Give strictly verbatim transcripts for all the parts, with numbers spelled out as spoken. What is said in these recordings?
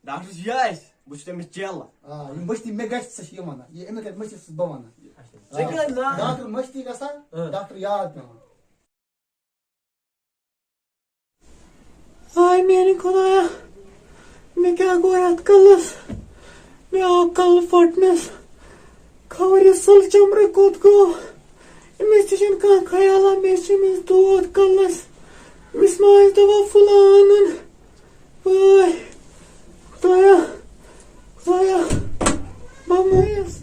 Doctor چھُ یہِ اَسہِ، بہٕ چھُس تٔمِس چیلہٕ۔ آ، یہِ مٔشتی مےٚ گژھِ، سۄ چھِ یہِ وَنان۔ یہِ أمِس گژھِ مٔشتی، سُہ چھُ بہٕ وَنان۔ ژےٚ کیٛاہ ناو؟ ڈاکٹر مٔشتی گژھان، اۭں۔ ڈاکٹر یاد پٮ۪وان۔ ہاے میٛانہِ خۄدایا، مےٚ کیٛاہ گوٚو یَتھ کَلَس؟ مےٚ آو کَلہٕ پھٔٹنَس۔ خبر یہِ سٕلہٕ چمرٕ کوٚت گوٚو؟ أمِس تہِ چھُنہٕ کانٛہہ خیالا، مےٚ چھِ أمِس دود کَلَس۔ أمِس ما آسہِ دوا پھوٚلہ اَنُن؟ وٲے، خۄدایا، خۄدایا، بہٕ مٔیِس۔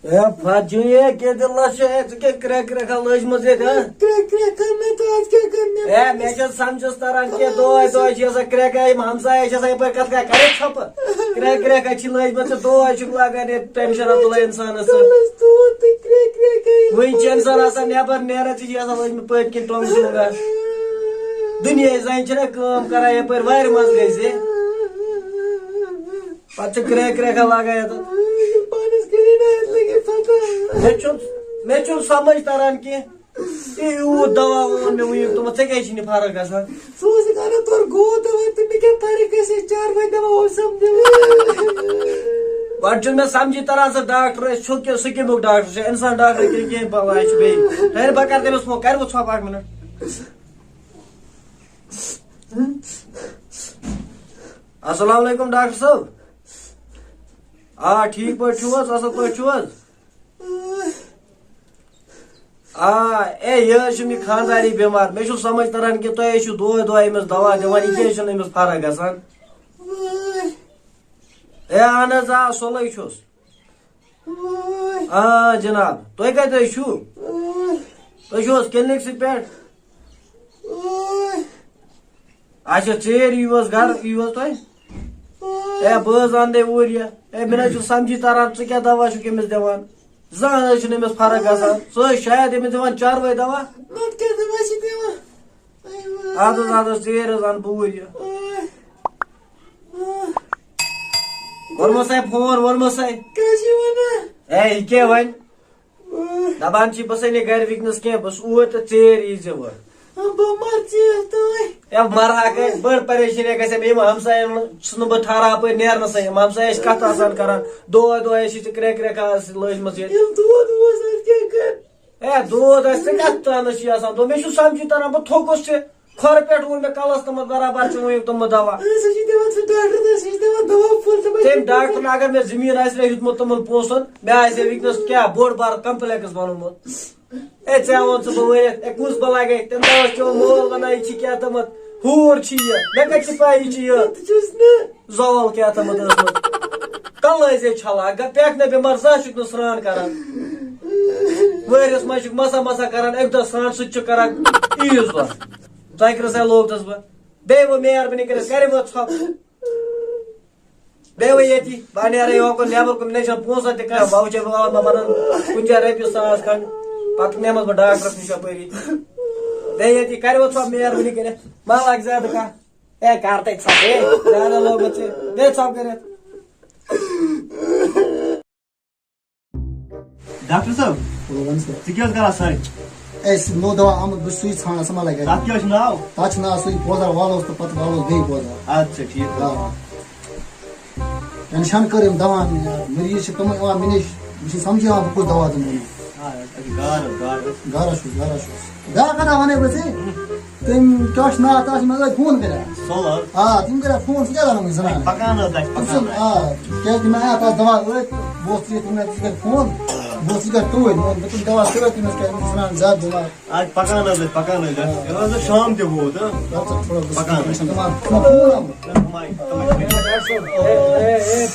اے، پھَتھ جُن یے، کیٛاہ دِلَس چھِ، اے، ژٕ کیٛاہ کرٛٮ۪کھ کرٛٮ۪کھا لٔجمٕژ ییٚتہِ، ہا؟ کرٛٮ۪کھ کرٛٮ۪کھ کَرنَے تہٕ اَتھ کیٛاہ کَرنَے؟ اے، مےٚ چھَنہٕ سَمجھَس تَران کینٛہہ، دۄہَے دۄہَے چھِ آسان کرٛٮ۪کھ، یِم ہمسایہِ چھِ آسان یَپٲرۍ کَتھ کَران، کَرے ژھۄپہٕ۔ کرٛٮ۪کھ کرٛٮ۪کھا چھِ لٔجمٕژ، ژٕ دۄہَے چھُکھ لاگان ییٚتہِ ٹٮ۪نشَن تُلان اِنسانَس۔ کَلَس دود تہٕ کرٛٮ۪کھ کرٛٮ۪کھ گٔے۔ وٕنۍ چھِ اِنسان آسان نٮ۪بَر نیران، ژٕ چھِ آسان لٔجمٕژ پٔتۍ کِنۍ ٹۄنٛگہٕ ژوٗنٛگا۔ دُنیاہٕچ زَنہِ چھِنہ کٲم کَران یَپٲرۍ وارِ منٛز گٔے زِ۔ پتہٕ چھِ کرٛٮ۪کھ کرٛٮ۪کھا لاگان یَتھ۔ پانَس کٔرِو نہ اَتھ لٔگِتھ پَتہ۔ مےٚ چھُنہٕ، مےٚ چھُنہٕ سمجھ تران کینٛہہ۔ یہِ یوٗت دوا اوٚن مےٚ وٕنیُک تِمَن، ژےٚ کیٛازِ چھِنہٕ یہِ فرق گژھان؟ ژٕ اوسُکھ اَنان تورٕ گوٚو دوا تہٕ مےٚ کیٛاہ فرق گژھِ؟ چاروٲے دوا اوسَم دِوان۔ گۄڈٕ چھُنہٕ مےٚ سمجھی تران، سُہ ڈاکٹر ٲسۍ، سُہ کہِ-، سُہ کَمیُک ڈاکٹر چھُ؟ اِنسان ڈاکٹر کِنہٕ کینٛہہ پَرواے چھُ بیٚیہِ؟ ہے، بہٕ کَرٕ تٔمِس فون، کَرِ وۄنۍ ژھۄپہٕ اَکھ مِنَٹ۔ السلام علیکم ڈاکٹر صٲب۔ آ، ٹھیٖک پٲٹھۍ چھِو حظ؟ اَصٕل پٲٹھۍ چھِو حظ؟ آ، اے، یہِ حظ چھُم یہِ خانٛداری بٮ۪مار۔ مےٚ چھُنہٕ سمجھ تران کہِ تُہۍ حظ چھِو دۄہَے دۄہَے أمِس دوا دِوان، یہِ کیٛازِ چھُنہٕ أمِس فرق گژھان؟ اے، اہن حظ، آ، سۄلٕے چھُس۔ آ جناب، تُہۍ کتہِ حظ چھِو؟ تُہۍ چھِو حظ کلینکسٕے پٮ۪ٹھ؟ اچھا، ژیٖرۍ یِیِو حظ گرٕ، یِیِو حظ تُہۍ۔ اے، بہٕ حظ اَنہٕ دے اوٗرۍ یہِ۔ اے، مےٚ نہ حظ چھُ سمجھی تران، ژٕ کیٛاہ دوا چھُکھ أمِس دِوان؟ زانٛہہ نہ حظ چھُنہٕ أمِس فرق گژھان۔ ژٕ حظ شاید أمِس دِوان چاروٲے دوا۔ نتہٕ کیٛاہ دوا چھِ دِوان؟ اَدٕ حظ، اَدٕ حظ، ژیٖرۍ حظ اَنہٕ بہٕ اوٗرۍ یہِ۔ ووٚنمَس ہے فون، ووٚنمَس ہے۔ کیٛاہ چھِ وَنان؟ ہے، یہِ کیٛاہ وَنہِ؟ دَپان چھِ، بہٕ سَنے گَرِ وٕنکیٚنَس کینٛہہ، بہٕ چھُس اوٗرۍ تہٕ ژیٖرۍ ییٖزِ وۄنۍ۔ بہٕ مَرٕ ژیٖرۍ تام۔ ہے، مَرٕ ہا کَتہِ؟ بٔڑ پریشٲنی گژھِ مےٚ، یِم ہمسایَن چھُس نہٕ بہٕ ٹھہران اَپٲرۍ نیرنَسٕے، یِم ہمسایہِ ٲسۍ کَتھ آسان کَران، دۄہَے دۄہَے ٲسۍ یہِ ژٕ کرٛٮ۪کھ کرٛٮ۪کھ آسہٕ لٲجمٕژ ییٚتہِ۔ ییٚلہِ دود اوس، اَدٕ کیٛاہ کَرٕ؟ ہے، دود آسہِ، ژٕ کَتھ تانَس چھِ آسان دود؟ مےٚ چھُ سَمجھی تَران، بہٕ تھوٚکُس ژےٚ۔ کھۄرٕ پٮ۪ٹھ ووٚن مےٚ کَلَس تِمَن برابر، ژٕ ووٚنُکھ تِمَن دَوا۔ اے، سُہ چھُ دِوان، سُہ ڈاکٹر تہٕ سُہ چھُ دِوان دَوا پھوٚل تہٕ بہٕ تٔمۍ ڈاکٹرَن اگر مےٚ زٔمیٖن آسہِ نہ ہیوٚتمُت تِمَن پونٛسَن، مےٚ آسہِ ہے وٕنکیٚنَس کیٛاہ بوٚڑ بار کَمپٕلٮ۪کٕس بَنومُت۔ اے، ژےٚ ووٚن ژٕ بہٕ ؤرِتھ، اے، کُس بَلاے گٔے؟ تٔمۍ دَپَس چون مول وَنان یہِ چھِ کیٛاہ تھٲومٕژ، ہوٗر چھِ یہِ۔ مےٚ کَتہِ چھِ پَے یہِ چھِ یہِ؟ بہٕ تہِ چھُس نہٕ۔ زوال کیٛاہ تھٲومٕژ ٲسمٕژ۔ کَلہٕ ٲسۍ ہے چھَلان، گہ-، پٮ۪کھ نہ بٮ۪مار زانٛہہ چھُکھ نہٕ سرٛان کَران۔ ؤہرِس منٛز چھُکھ مَسا مَسا کَران، اَکہِ دۄہ سرٛان، سُہ تہِ چھُ کَران عیٖذ دۄہ۔ ژۄکرَس ہے لوگتَس بہٕ۔ بیٚیہِ وۄنۍ مہربٲنی کٔرِتھ کَرِ وۄنۍ ژھۄپہٕ۔ بیٚیہِ وۄنۍ ییٚتی، بہٕ نیرَے یوکُن نٮ۪بَر کُن، مےٚ چھَنہٕ پونٛسہٕ تہِ کانٛہہ، بہٕ وٕچھے بہٕ وَنہٕ بہٕ بَنَن کُنہِ جایہِ رۄپیہِ ساس کھنٛڈ، پَتہٕ نِمَس بہٕ ڈاکٹرَس نِش اَپٲری۔ بیٚیہِ ییٚتی کَرِ وۄنۍ ژھۄپہٕ مہربٲنی کٔرِتھ، مہ لاگ زیادٕ کانٛہہ۔ اے، کر تہِ ژھۄپہٕ، اے، زیادٕ لوگمُت ژےٚ۔ بیٚیہِ ژھۄپہٕ کٔرِتھ۔ ڈاکٹر صٲب، وَن سا۔ ژٕ کیٛاہ حظ کران سَرِ؟ اے، سُہ نوٚو دوا آمُت، بہٕ چھُس سُے ژھانٛڈان، سُہ ما لَگہِ اَتہِ؟ تَتھ کیٛاہ حظ چھُ ناو؟ تَتھ چھُ ناو سُے پوزار والوس تہٕ پَتہٕ والوس بیٚیہِ پوزار۔ اَدٕ سا، ٹھیٖک حظ۔ آ۔ ٹٮ۪نشَن کٔر أمۍ دَوہَن، مٔریٖض چھِ تِم یِوان مےٚ نِش، بہٕ چھُس سَمجھان بہٕ کُس دوا دِمہٕ یِمَن۔ آ، اَسہِ چھِ گار حظ، گار حظ۔ گَرا چھُس، گَرا چھُس۔ بیٛاکھ کَتھا وَنے بہٕ ژےٚ، تٔمۍ کیٛاہ چھُ ناو تَتھ، مےٚ ٲدۍ فون کَران۔ سولر۔ آ، تٔمۍ کَران فون، سُہ کیٛاہ زانان وۄنۍ زَنان؟ پَکان حظ، اَسہِ تٔمۍ سُنٛد، پَکان۔ آ، کیٛازِ کہِ مےٚ آو تَتھ دَوا ٲدۍ، بہٕ اوسُس ییٚتہِ، مےٚ ژٕ کَر فون، بہٕ اوسُس یہِ کَر توٗرۍ، مےٚ ووٚن، مےٚ تٔمۍ دَوا کٔرِتھ تٔمِس کیٛازِ مےٚ چھُ زَنان زیادٕ بٮ۪مار۔ آ، پَکان حظ ٲسۍ، پَکان ٲسۍ، ڈاکٹر۔ یہِ حظ اوس شام تہِ ووت، ہہ؟ ڈاکٹر صٲب، تھوڑا گوٚژھ پَکان ٲسۍ۔ تِمَن فون آمُت۔ اے، اے، اے، اے،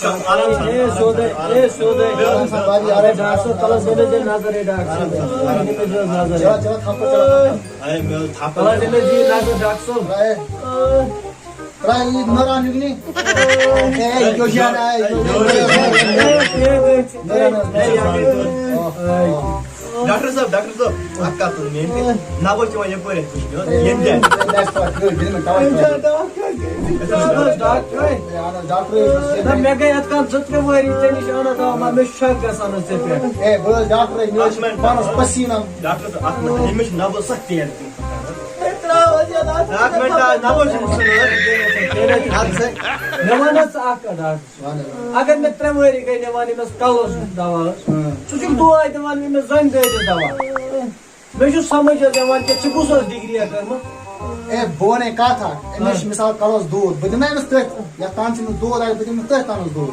سیوٚدُے، اے، سیوٚدُے۔ ڈاکٹر صٲب، واریاہ آرام سان۔ ڈاکٹر صٲب، تَلَس دِنَس دِ نظر، اے، ڈاکٹر صٲب۔ آرام سان۔ دِنَس دِ نظر، اے۔ چلو، چلو، تھَپھ کر، چلو، تھَپھ کر۔ اے، مےٚ حظ تھَپھ کر۔ تَلَس دِنَس دِ نظر، ڈاکٹر صٲب۔ اے۔ ترٛاو یہِ نٔر اَنہِ نِکنی۔ اے، یہِ کیٛاہ چھُ اَنان؟ اے، یہِ کیٛاہ چھُ اَنان؟ ڈاکٹر صٲب، ڈاکٹر صٲب، اکھ کتھ ؤنِو مےٚ أمۍ کِنۍ۔ نبہٕ چھِ یِوان یپٲرۍ اَسہِ وٕچھنہِ، ییٚمہِ جایہِ۔ نہ، مےٚ گٔے یَتھ کَن زٕ ترٛےٚ ؤری ژےٚ نِش اَنان دوا، مگر مےٚ چھُ شک گژھان حظ ژےٚ پٮ۪ٹھ۔ ہے، بہٕ حظ ڈاکٹر، مےٚ حظ چھِ پانَس پسیٖنہٕ۔ ڈاکٹر صٲب، اَتھ منٛز، أمِس چھِ نبہٕ سخ تیز۔ ہے، ترٛاو حظ یہِ ڈاکومنٹ آز نہ وٕچھ مےٚ سُہ۔ اَدٕ سا۔ مےٚ وَن حظ ژٕ اَکھ کَتھ، ڈاکٹر صٲب۔ وَن حظ۔ اگر مےٚ ترٛےٚ ؤری گٔے نِوان ییٚمِس کَلَس دَوا حظ، ہاں۔ ژٕ چھُکھ دۄہَے دِوان ییٚمِس زَنٛگہٕ دٲدِس دَوا؟ مےٚ چھُ سَمٕجھ حظ یِوان کہِ ژٕ کُس ٲس ڈگری کٔرمٕژ؟ اے، بہٕ وَنے کَتھ اَکھ۔ أمِس چھِ ہاں۔ مِثال کَلَس دود، بہٕ دِمہٕ نا أمِس تٔتھۍ، یَتھ تام چھِ أمِس دود آسہِ، بہٕ دِمہٕ أمِس تٔتھۍ تانَس دود۔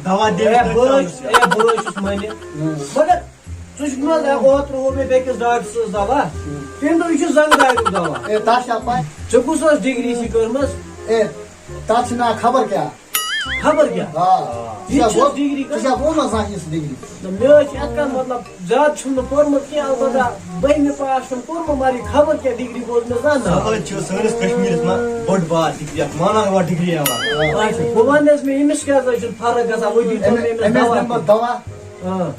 دوا دِمہٕ اے، تٔتھۍ بہٕ حظ، تانَس۔ اے، بہٕ حظ چھُس مٲنِتھ۔ ہاں۔ مگر ژٕ چھُکھ نہٕ حظ اوترٕ ہوو مےٚ بیٚکِس ڈاکٹر صٲبس دوا؟ تٔمۍ دوٚپ، یہِ چھُ زنٛگہٕ دادیُک دوا۔ اے، تَس چھا پَے؟ ژےٚ کُس ٲس ڈگری چھِ کٔرمٕژ؟ اے، تَتھ چھِ ناو خبر کیٛاہ۔ خبر کیٛاہ؟ آ۔ یہِ ژےٚ چھِ گوٚو، ڈگری ژےٚ کٔرمٕژ؟ چھےٚ گوٚو نہ زانٛہہ یِژھ ڈگری؟ نہ، مےٚ حظ چھِ یَتھ کَن مطلب زیادٕ چھُم نہٕ پوٚرمُت کینٛہہ، البتہ بٔہمہِ پاس چھُم کوٚرمُت، مگر یہِ خبر کیٛاہ ڈگری بوز مےٚ زانٛہہ نہٕ۔ سُہ حظ چھِ سٲنِس کشمیٖرس منٛز بٔڑ بار ڈگری اَکھ، مانان یِوان ڈگری یِوان۔ اچھا، بہٕ وَنہٕ حظ مےٚ أمِس کیٛازِ حظ چھُنہٕ فرق گژھان، وۄنۍ دیٖتو مےٚ أمِس أمِس دوا۔ دِمہٕ بہٕ دوا۔ آ۔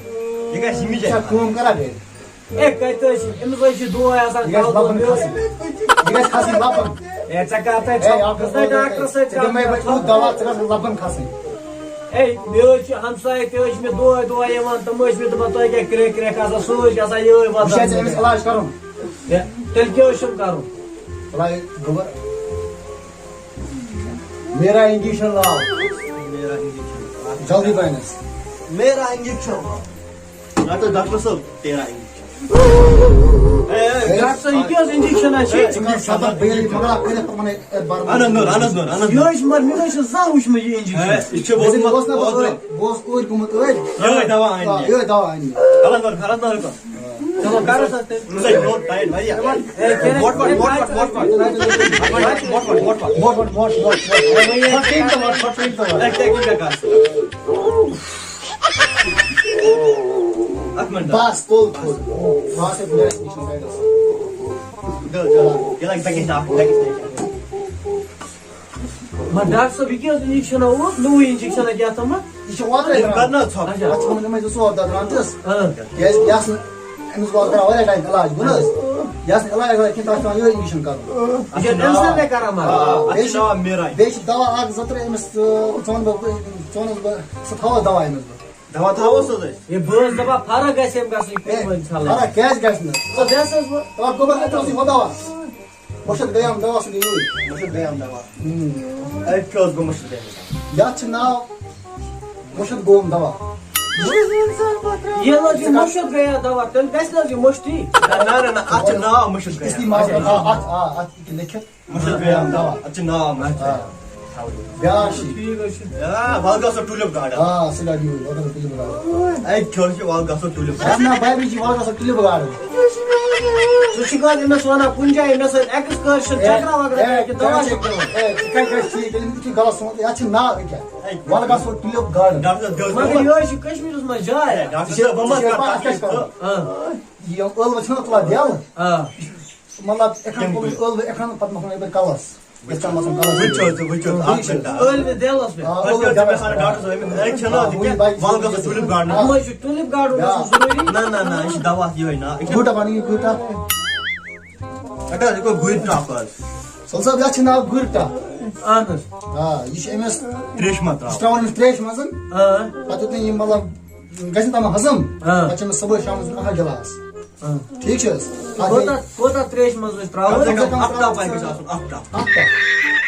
یہِ گژھِ یِمِجے۔ ژےٚ کٲم کرا بیٚیہِ؟ ہے، کَتہِ حظ چھِ؟ أمِس حظ چھِ دۄہَے آسان یہِ گژھِ کَلہٕ لَبَن دود۔ کھَسٕنۍ۔ یہِ گژھِ کھَسٕنۍ لَبَن۔ ہے، ژےٚ کَتھ ہے، ژےٚ ڈاکٹر کَتھ صٲب، ژےٚ دِمَے بہٕ یوٗت دَوا، ژٕ گژھِ لَبَن کھَسٕنۍ۔ ہے، مےٚ حظ چھِ ہمسایہِ تہِ حظ چھِ مےٚ دۄہَے دۄہَے یِوان، تِم حظ چھِ مےٚ دَپان، تۄہہِ کیٛاہ کرٛٮ۪کھ کرٛٮ۪کھ آسان، سُہ حظ چھِ آسان یِہوٚے وَدان۔ وٕچھ حظ، ژےٚ أمِس علاج کَرُن۔ ہے، تیٚلہِ کیٛاہ حظ چھُم کَرُن؟ علاج گوٚبُر۔ میرا انجیکشن لاو۔ میرا انجیکشن۔ جلدی پہنس۔ میرا انجیکشن۔ ڈاکٹر، ڈاکٹر صٲب، تیرا انجیکشن۔ اے، اے، ڈاکٹر صٲب، یہِ کیٛاہ حظ انجیکشن حظ چھِ؟ اے، ژٕ کر سبق بیٚیہِ مگر اکھ کٔرِتھ پتہٕ ونے، اے، بر-، اہن حظ، نوٚر، اہن حظ، نوٚر، اہن حظ، یہِ نوٚر۔ حظ چھِ مگر مےٚ نہ حظ چھُ زانٛہہ وٕچھمُت یہِ انجیکشن۔ اے، یہِ چھُ ووتمُت یہِ اوس نہ پتہٕ اوترٕ۔ ٲدۍ، بہٕ اوسُس اوٗرۍ گوٚمُت ٲدۍ۔ یِہوٚے دوا اَنہِ آ، مےٚ۔ یِہوٚے دوا اَنہِ مےٚ۔ اہن حظ، نوٚر، اہن حظ، نوٚر۔ چلو، کَرو سا تیٚلہِ۔ نہ سا، یہِ لوٚگ ٹایِٹ واریاہ۔ ہے، کیٛاہ، موٹ پَٹ، موٹ پَٹ، موٹ پَٹ۔ موٹ پَٹ، موٹ پَٹ، موٹ پَٹ۔ ہے، وۄنۍ یہِ پَٹ ٹھیٖک تہٕ وَٹ، پَٹ ٹھیٖک تہٕ وَٹ۔ ہے، کیٛاہ، کیٛاہ، کیٛاہ کَر ژٕ؟ اَکھ مِنٹ۔ بَس، تُل تھوٚد۔ بَس، ہے، بہٕ نیرَس نِش سایڈَس۔ دِ، دِ، یہِ لَگہِ بیٚکِس اَکھ، بیٚکِس نِش۔ مگر ڈاکٹر صٲب، یہِ کیٛاہ اوس انجیکشن اوس؟ نوٚوُے انجیکشن کیٛاہ تھوٚمُت؟ یہِ چھُ اوترَے یِم درٛامٕژ۔ کَرنہٕ ژھۄپہٕ۔ اچھا۔ اَتھ چھِ ووٚنمُت یِمَے زٕ ژور دۄہ درٛامژٕ۔ اۭں۔ کیٛازِ یہِ آسہٕ نہٕ أمِس گوٚو اَتھ کران واریاہ ٹایم علاج، بوٗز حظ؟ یہِ آسہٕ نہٕ علاج گژھان کِہیٖنۍ، تَتھ چھِ پٮ۪وان یِہوٚے انجیکشن کَرُن۔ اچھا، اِنسان نے کران مگر۔ آ، بیٚیہِ چھِ، اچھا، ناو میٖرا۔ بیٚیہِ چھِ دوا اَکھ زٕ ترٛےٚ أمِس، تہٕ ژٕ وَن بہٕ، ژٕ وَن حظ بہٕ، سُہ تھاوَس دوا أمِس بہٕ۔ دوا تھاوَس حظ أسۍ؟ ہے، بہٕ حظ دَپان فرق گژھِ أمۍ گژھٕنۍ ہے، کُنہِ کُنہِ سالہٕ۔ فرق کیٛازِ گژھِ نہٕ؟ ژٕ دِس حظ وۄنۍ۔ دَپان گوٚبُر، اَتہِ اوسُے ہُہ دوا۔ مُشِد گٔیام دوا سُہ گٔے یوٗرۍ۔ مُشِد گٔیام دوا۔ ہُم۔ اَتہِ کیٛاہ اوس گوٚمُت مُشِد گٔیام؟ یَتھ چھِ ناو مُشِد گوم دوا۔ ییٚلہِ حظ یہِ مُشِد گٔیا دوا، تیٚلہِ گژھِ نہ حظ یہِ مُشتٕے؟ نہ، نہ، نہ، نہ، اَتھ چھِ ناو مُشِد گٔیام۔ اِسلیے ما-، اَتھ چھِ ناو۔ آ، آ، اَتھ، اَتھ یہِ لیکھِتھ۔ مُشِد گٔیام دوا۔ اَتھ چھِ ناو مُشِد۔ آ۔ بیٛاکھ چھِ۔ ٹھیٖک حظ چھُ۔ آ، وَلہٕ گژھو ٹوٗلِپ گارڈن۔ آ، سُہ گاڑِ یوٗرۍ، وَلہٕ گژھو ٹوٗلِپ گارڈن۔ اَتہِ کیٛاہ چھُ، وَلہٕ گژھو ٹوٗلِپ گارڈن۔ اَسہِ نا بھابی جی، وَلہٕ گژھو ٹوٗلِپ گارڈن۔ ژٕ چھُکھ حظ أمِس وَنان کُنہِ جایہِ، مےٚ سۭتۍ excursion ہے، چکرا وکرا ہے، کَرِ کِنہٕ دوا ہے، چھُکھ دِوان؟ ہے، ژٕ کَتہِ گژھِ ٹھیٖک، ییٚلہِ نہٕ ژٕ غلط سوٗنچ، یَتھ چھِ ناو أکیٛاہ۔ ہے، وَلہٕ گژھو ٹوٗلِپ گارڈن۔ ڈاکٹر صٲب، مگر یہِ حظ چھِ کٔشمیٖرَس منٛز جاے۔ ہے، ڈاکٹر صٲب، بہٕ ما ژےٚ چھےٚ کَرٕ پَے اَتھ کیٛاہ چھِ کَرُن؟ آ۔ یہِ ٲلوٕ چھِنہ تُلان دٮ۪ل؟ آ۔ مطلب، اِکھَن کَمہِ کُن کُلۍ؟ ٲلوٕ اِکھَن، پَتہٕ مۄکلان یِمَن کَلَس۔ یِتھ کٔنۍ مۄکلان کَلَس۔ وٕچھِو ژٕ، وٕچھِو ژٕ، اَکھ ٹھیٖک چھُ۔ مِنٹ۔ ٲلوٕ دٮ۪لَس پٮ۪ٹھ۔ آ، ٲلوٕ وٕچھِو، دٮ۪لَس۔ مےٚ سَنان ڈاکٹر صٲب، أمِس أتھۍ چھَنہٕ آ، وٕنہِ کیٚنٛہہ، بَچہِ وَلہٕ گژھو ٹوٗلِپ گارڈنَس منٛز ضروٗری۔ نہ، نہ، نہ، یہِ چھِ دَوا یِہوٚے نا۔ یہِ چھِ گُٹا بَنٲیِو گُٹا۔ اَتھ حظ، یہِ گوٚو گُرۍ ٹَپھ حظ۔ سَل صٲب، یَتھ چھِ ناو گُرۍ ٹَپھ۔ اَہَن حظ۔ آ، یہِ چھِ أمِس ترٛیشہِ منٛز ترٛاوان۔ ترٛاوان أمِس ترٛیشہِ منٛز۔ آ۔ پَتہٕ یُتھُے یہِ مطلب گژھِ نہٕ تَمہِ ہضم۔ آ۔ پَتہٕ چھِ أمِس صُبحٲے شامَس دیُن اَکھ گِلاس۔ آ۔ ٹھیٖک چھِ حظ؟ اَتھ کوٗتاہ، گٔے کوٗتاہ ترٛیش منٛز حظ ترٛاوو؟ کم سے کم اَکھ ٹَپ گژھِ آسُن، اَکھ ٹَپ۔ اَکھ ٹَپ۔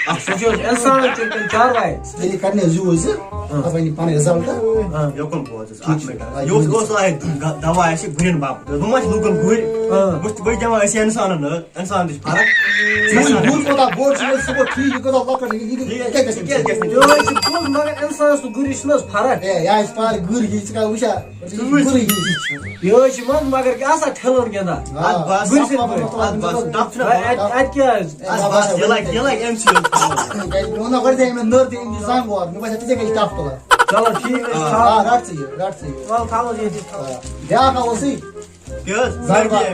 اَکھ ٹَپ۔ سُہ چھِ حظ اِنسان کِنہٕ، کِنہٕ چاروایہِ؟ ییٚلہِ یہِ کَرِ نہٕ زیوٗ زِ، آ۔ اَتھ وَنہِ یہِ پَنٕنۍ result۔ آ۔ یوکُن بوز حظ، ٹھیٖک اَکھ چھُ۔ مِنٹ۔ آ، یہِ اوس، یہِ اوس آے دَ-، دَوا اَسہِ گُرٮ۪ن باپَتھ۔ بہٕ ما چھُس لوٗکَن گُرۍ؟ آ۔ بہٕ چھُس، بہٕ چھُس دِوان أسۍ اِنسانَن حظ۔ اِنسان تہِ چھُ فرق۔ سُہ وٕچھ گُر کوٗتاہ بوٚڑ چھُ، سُہ گوٚو ٹھیٖک، یہِ کوٗتاہ لۄکُٹ، یہِ، یہِ، یہِ کیٛاہ گژھِ؟ یہِ کیٛاہ گژھِ؟ یہِ حظ چھُ پوٚز، مگر اِنسانَس تہٕ گُرِس چھِنہٕ حظ فرق؟ ہے، یہِ حظ چھِ پَتہٕ گُر، یہِ ژٕ کَتھ وٕچھان؟ ژٕ وٕچھ۔ گُر یہِ چھُ۔ یہِ حظ چھِ منٛز مگر کیٛاہ آسان ٹھِلَن گِنٛدان۔ آ۔ گُرۍ سٕنٛدۍ پٲٹھۍ۔ اَتھ بَس، ٹَپھ چھُنہ ہے، اَتہِ، اَتہِ کیٛاہ حظ؟ اَتھ بَس، یہِ لَگہِ، یہِ لَگہِ أمۍ سٕے یوت۔ کیٛازِ مےٚ ووٚن نا گۄڈٕ ژےٚ، مےٚ نٔر تہِ أمۍ سٕے زنٛگ وار، مےٚ باسیٚو ژٕ تہِ گژھِ ٹَپھ تُلان۔ چلو، ٹھیٖک حظ چھُ، آ، تھاوَو۔ رَٹ ژٕ یہِ، رَٹ ژٕ یہِ۔ وَلہٕ تھاوَو یہِ، یہِ تھاوَو۔ آ، بیٛاکھ ہا اوسُے۔ کیٛاہ حظ؟ زنٛگ وار۔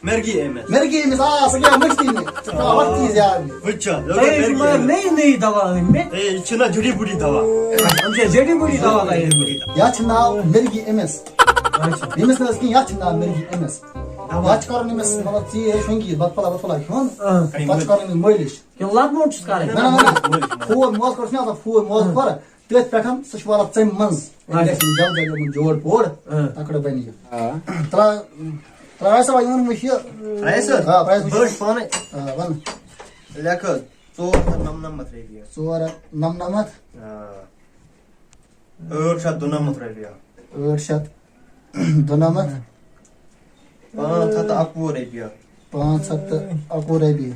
مِرگی أمِس۔ مِرگی أمِس، آ، سُہ گٔیو مٔشتٕے مےٚ۔ ژٕ ترٛاو وقتی زیادٕ۔ وٕچھ حظ، تۄہہِ حظ چھِ مگر نٔے نٔے دوا أنۍ مٕتۍ۔ ہے، یہِ چھِنہ جڑی بوٗٹی دوا۔ یِم چھِ جڑی بوٗٹی دوا تۄہہِ أنۍ مٕتۍ۔ یَتھ چھِ ناو مِرگی أمِس۔ اچھا۔ أمِس نہ حظ کِہیٖنۍ، یَتھ چھِ ناو مِرگی أمِس۔ دوا۔ یَتھ چھِ کَرُن أمِس، مطلب، ژیٖرۍ شۄنٛگِتھ، بَتہٕ پھوٚلہ، بَتہٕ پھوٚلہ کھیوٚن، آ۔ پَتہٕ چھِ کَرُن أمِس مٲلِش۔ کِنہٕ لَتہٕ موٹ چھُس کَرٕنۍ؟ نہ، نہ، نہ، نہ۔ پھوٗر موت کوٚر، چھُنہ آسان پھوٗر موت کوٚر۔ تٔتھۍ پٮ۪ٹھ سُہ چھُ والان ژَمہِ منٛز۔ أمۍ اچھا۔ گژھِ نہٕ جلد جلد یِمَن جوڑ پوڑ، اۭں۔ تَکڑٕ بَنہِ یہِ۔ آ۔ ترٛا-، ترٛاو سا وۄنۍ ووٚنمُت یہِ۔ ترٛایہِ سا؟ آ، ترٛایہِ سا۔ بٔڑ پانَے۔ آ، وَن۔ لیکھ حظ، ژور ہَتھ نَمنَمَتھ رۄپیہِ۔ ژور ہَتھ نَمنَمَتھ۔ آ۔ ٲٹھ شیٚتھ دُنَمَتھ رۄپیہِ۔ ٲٹھ شیٚتھ دُنَمَتھ۔ پانٛژھ ہَتھ تہٕ اَکوُہ رۄپیہِ۔ پانٛژھ ہَتھ تہٕ اَکوُہ رۄپیہِ۔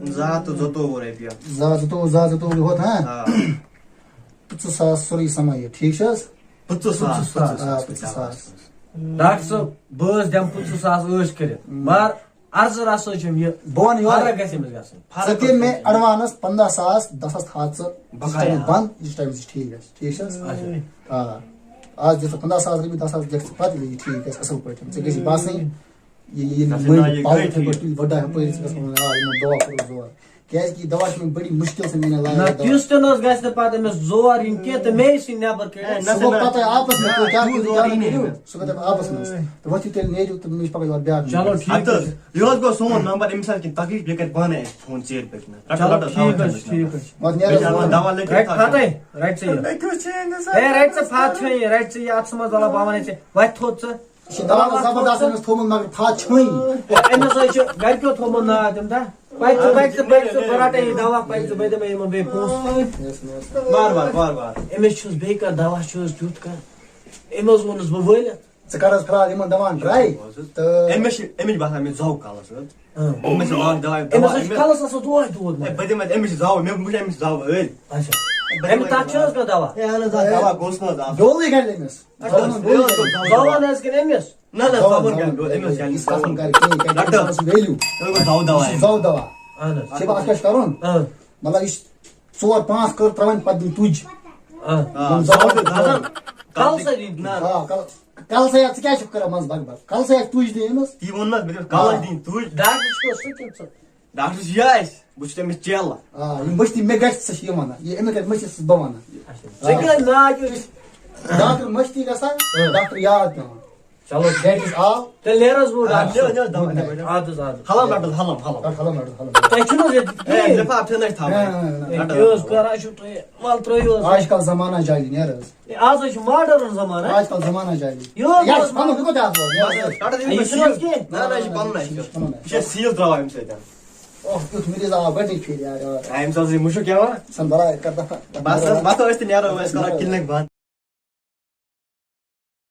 زٕ ہَتھ تہٕ زٕتووُہ رۄپیہِ۔ زٕ ہَتھ زٕتووُہ، زٕ ہَتھ زٕتووُہ یہِ ہوت، ہاں؟ آ۔ پٕنٛژٕہ ساس سورُے سما یہِ، ٹھیٖک چھِ حظ؟ پٕنٛژٕہ ساس، آ، پٕنٛژٕہ ساس۔ ڈاکٹر صٲب، بہٕ حظ دِمہٕ پٕنٛژٕہ ساس عٲش کٔرِتھ، مگر عرضہٕ رژھ حظ چھَم یہِ، بہٕ وَنہٕ یورے۔ فرق گژھِ أمِس گژھٕنۍ۔ ژٕ دِ مےٚ advance پنٛداہ ساس، دَہ ساس تھاو ژٕ، یُس بقایا۔ Time بنٛد، یُس time ژٕ ٹھیٖک گژھِ، ٹھیٖک چھِ حظ؟ اچھا۔ آ۔ آز دِ ژٕ پنٛداہ ساس رۄپیہِ، دَہ ساس دِکھ ژٕ پَتہٕ، ییٚلہِ یہِ ٹھیٖک گژھِ، اَصٕل پٲٹھۍ۔ ژےٚ گژھِ باسٕنۍ، یہِ، یہِ، یہِ گژھِ مٔنٛزۍ نا یہِ پَلہٕ گٔے یِتھَے ٹھیٖک۔ پٲٹھۍ، تُلۍ وَٹا ہُپٲرۍ، ژٕ گژھِ وَنُن، آ، یِمو دوا کوٚرُکھ زور۔ کیٛازِ کہِ یہِ دوا چھُ مےٚ بڑی مُشکِل سۭتۍ مےٚ نہ، لاگان دوا۔ تیُس تہِ نہ حظ گژھِ نہٕ پَتہٕ أمِس زور یُن کینٛہہ تہٕ مے سٕے نٮ۪بر کٔڑِو۔ ہے، نہ، سُہ گوٚو نہ، پَتَے آپَس منٛز، نہ، تُہۍ کیٛاہ تیوٗت کٔرِو، زور کیٛاہ یی نہٕ کٔرِو، أمِس۔ سُہ گوٚو تَمہِ آپَس منٛز۔ تہٕ وۄتھِو تیٚلہِ نیٖرِو تہٕ مےٚ چھِ پَگاہ یورٕ بیٛاکھ ہَتہٕ حظ، یہِ حظ گوٚو سون نمبر، أمِس حظ کِنۍ تکلیٖف، یہِ کَرِ پانَے اَسہِ فون ژیٖرۍ پٲٹھۍ۔ رَٹھ، چلو، رَٹھ، ٹھیٖک حظ چھُ، ٹھیٖک حظ چھُ۔ وۄنۍ نیرو۔ بیٚیہِ چھِ اَتھ دوا لٔگِتھ رَٹہِ تھاو۔ پھَتَے، رَٹہِ ژٕ یہِ۔ ہے، رَٹہِ ژٕ پھَتھ چھُ یہِ، رَٹہِ ژٕ یہِ، اَتھ ژٕ منٛز وَلا بہٕ وَنَے ژےٚ، وَتہِ تھوٚد ژٕ۔ یہِ چھُ دوا زبردست أمِس تھوٚومُت، مگر پھَتھ چھُنہٕ۔ أمِس حظ چھُ گَرِکیو تھوٚومُت ناو تَمہِ دۄہ۔ پَکہِ ژٕ، پَکہِ ژٕ، پَکہِ ژٕ، بہٕ رَٹَے یہِ دوا، پَکہِ ژٕ، بہٕ دِمَے یِمَن بیٚیہِ پونٛسہٕ۔ وار وار، وار وار۔ أمِس چھُس بیٚیہِ کانٛہہ دوا چھُ حظ تیُتھ کانٛہہ؟ أمۍ حظ ووٚنُس بہٕ ؤلِتھ۔ ژٕ کَر حظ فِلحال یِمَن دَوہَن try۔ تہٕ أمِس چھِ، أمِس چھِ باسان مےٚ زَو کَلَس حظ۔ اۭں۔ أمِس چھِ لاگان دَوا، أمِس حظ چھِ دَوا کَلَس آسان دۄہَے دود، اے، مگر۔ بہٕ دِمہٕ أمِس چھِ زَو، مےٚ وٕچھ أمِس چھِ زَو ألۍ۔ اچھا۔ بہٕ دِمہٕ أمِس تَتھ چھِ حظ کانٛہہ دَوا؟ اے، اَہَن حظ، آ، دَوا گوٚژھ نہٕ حظ آسُن۔ بیولٕے گَرِ أمِس۔ اچھا، زَوَن بیولٕے گَرِ۔ زَوَن حظ کِنہٕ أمِس؟ نہ، نہ، زَوَن، زَوَن زَوَن۔ گَرِ، أمِس گَرِ۔ یُس آسان گَرِ کِہیٖنۍ، کیٛازِ ڈاکٹر۔ أمِس آسان value۔ یہِ گوٚو زَو دَوا یہِ چھُ أمِس۔ زَو دَوا۔ اَہَن حظ۔ چھِ بہٕ اَتھ کیٛاہ چھُ کَرُن؟ اۭں۔ مطلب، یہِ چھِ ژور پانٛژھ کٔر ترٛاوٕنۍ، پَتہٕ دِنۍ تُج۔ اۭں۔ آ، یِم زَو زَو تہِ تہِ دَزان۔ کَلہٕ سۭتۍ دِنۍ۔ آ، کَلہٕ۔ کَلہٕ سا یَتھ، ژٕ کیٛازِ چھُکھ کران منٛزٕ بگ بگ؟ کَلہٕ سا یَتھ تُج دِ أمِس۔ تی ووٚن نہ، مےٚ دوٚپ کَلَس آ۔ دِنۍ تُج۔ ڈاکٹر چھُ کُس سُہ کِنہٕ ژٕ؟ ڈاکٹر چھُ یہِ اَسہِ، بہٕ چھُس تٔمِس چیلہٕ۔ آ، یِم بٔچھِ مےٚ گژھِ، سُہ چھُ یہِ وَنان۔ یہِ أمِس گژھِ، مےٚ چھِ سُہ بہٕ وَنان۔ اچھا۔ ژےٚ کیٛاہ ناو کیٛاہ چھُ؟ ڈاکٹر مٔشتی گژھان، اۭں۔ ڈاکٹر یاد پٮ۪وان۔ چلو۔ That is all۔ تیٚلہِ نیر حظ بہٕ آ، ڈاکٹر۔ نیر، نیر، دَوان، دیر۔ اَدٕ حظ، اَدٕ حظ۔ حلم رَٹُن، حلم، حلم۔ رَٹ حلم، رَٹ حلم۔ تۄہہِ چھُنہٕ حظ ییٚتہِ اے، کِہیٖنۍ؟ لِفاف چھُنہٕ اَسہِ تھاوُن۔ اے، نہ، نہ، نہ، نہ۔ اے، رَٹ حظ۔ کیٛاہ حظ کران چھُو تُہۍ؟ وَلہٕ ترٛٲیِو حظ۔ آج کل زمانہ جاہلی، نیر حظ۔ ہے، آز حظ چھُ modern زمانہٕ۔ آج کل زمانہ جاہلی۔ یہِ حظ یہِ حظ اوس پنُن، یہِ کوٚت آو؟ یہِ حظ اوس اے، یہِ چھُنہٕ حظ کینٛہہ؟ نہ، نہ، یہِ چھُ پنُن اَسہِ۔ یہِ چھُ پنُن اَسہِ۔ یہِ چھُ seal ترٛاوان اَمہِ سۭتۍ۔ اوہ، کیُتھ مریض آو گۄڈٕنِچ پھِرِ یار، یار۔ اَمہِ ساتہٕ یہِ مُشُک کیٛاہ وَنان؟ ژھٕن بلاے، کر دفع۔ بس حظ، وۄتھو أسۍ تہِ نیرو، أسۍ کرو clinic بنٛد۔